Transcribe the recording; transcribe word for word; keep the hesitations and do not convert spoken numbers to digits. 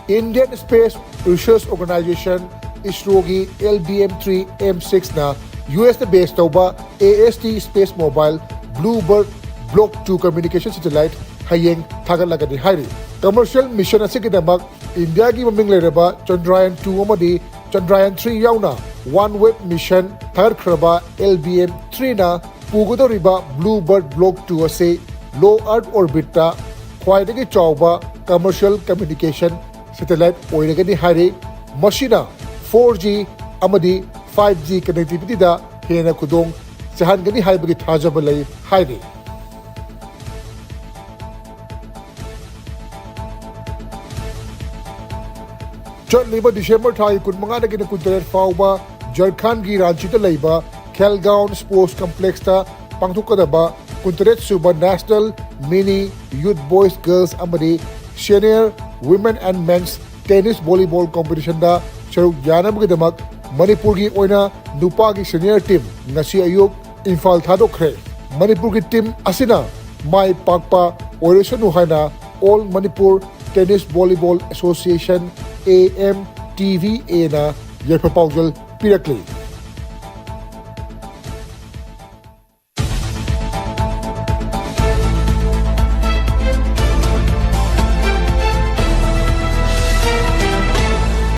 Indian Space Research Organization, ISROꯒꯤ L B M three M sixꯅ U S ꯇ base ꯇꯧꯕ A S T Space Mobile Bluebird Block two communication satellite ꯍꯌꯦꯡ ꯊꯥꯒꯠꯂꯒꯅꯤ ꯍꯥꯏꯔꯤ꯫ Commercial mission ꯑꯁꯤꯒꯤꯗꯃꯛ ꯏꯟꯗꯤꯌꯥꯒꯤ ꯃꯃꯤꯡ ꯂꯩꯔꯕ Chandrayaan two ꯑꯃꯗꯤ Chandrayaan three ꯌꯥꯎꯅ OneWeb mission ꯊꯥꯒꯠꯈ꯭ꯔꯕ L B M threeꯅ ꯄꯨꯒꯗꯧꯔꯤꯕ Bluebird Block two ꯑꯁꯤ low Earth orbitꯇ ꯈ꯭ꯋꯥꯏꯗꯒꯤ ꯆꯥꯎꯕ commercial communication satellite ꯑꯣꯏꯔꯒꯅꯤ ꯍꯥꯏꯔꯤ꯫ ꯃꯁꯤꯅ four G ꯑꯃꯗꯤ five G connectivityꯗ ꯍꯦꯟꯅ ꯈꯨꯗꯣꯡ ꯆꯥꯍꯟꯒꯅꯤ ꯍꯥꯏꯕꯒꯤ ꯊꯥꯖꯕ ꯂꯩ ꯍꯥꯏꯔꯤ꯫ ꯆꯠꯂꯤꯕ ꯗꯤꯁꯦꯝꯕꯔ ꯊꯥꯒꯤ ꯀꯨꯟꯃꯉꯥꯗꯒꯤꯅ ꯀꯨꯟꯇꯔꯦꯠ ꯐꯥꯎꯕ ꯖꯔꯈꯥꯟꯒꯤ ꯔꯥꯟꯆꯤꯗ ꯂꯩꯕ ꯈꯦꯜꯒꯥꯎꯟ ꯁ꯭ꯄꯣꯔꯠꯁ ꯀꯝꯄ꯭ꯂꯦꯛꯁꯇ ꯄꯥꯡꯊꯣꯛꯀꯗꯕ ꯀꯨꯟꯇꯔꯦꯠ ꯁꯨꯕ National Mini Youth Boys Girls ꯑꯃꯗꯤ Senior Women and Men's Tennis Volleyball Competitionꯗ ꯁꯔꯨꯛ ꯌꯥꯅꯕꯒꯤꯗꯃꯛ ꯃꯅꯤꯄꯨꯔꯒꯤ ꯑꯣꯏꯅ ꯅꯨꯄꯥꯒꯤ senior team ꯉꯁꯤ ꯑꯌꯨꯛ ꯏꯝꯐꯥꯜ ꯊꯥꯗꯣꯛꯈ꯭ꯔꯦ꯫ ꯃꯅꯤꯄꯨꯔꯒꯤ team ꯑꯁꯤꯅ ꯃꯥꯏ ꯄꯥꯛꯄ ꯑꯣꯏꯔꯁꯅꯨ ꯍꯥꯏꯅ All Manipur Tennis Volleyball Association, A M T V Aꯅ ꯌꯥꯏꯐ ꯄꯥꯎꯖꯦꯜ ꯄꯤꯔꯛꯂꯤ꯫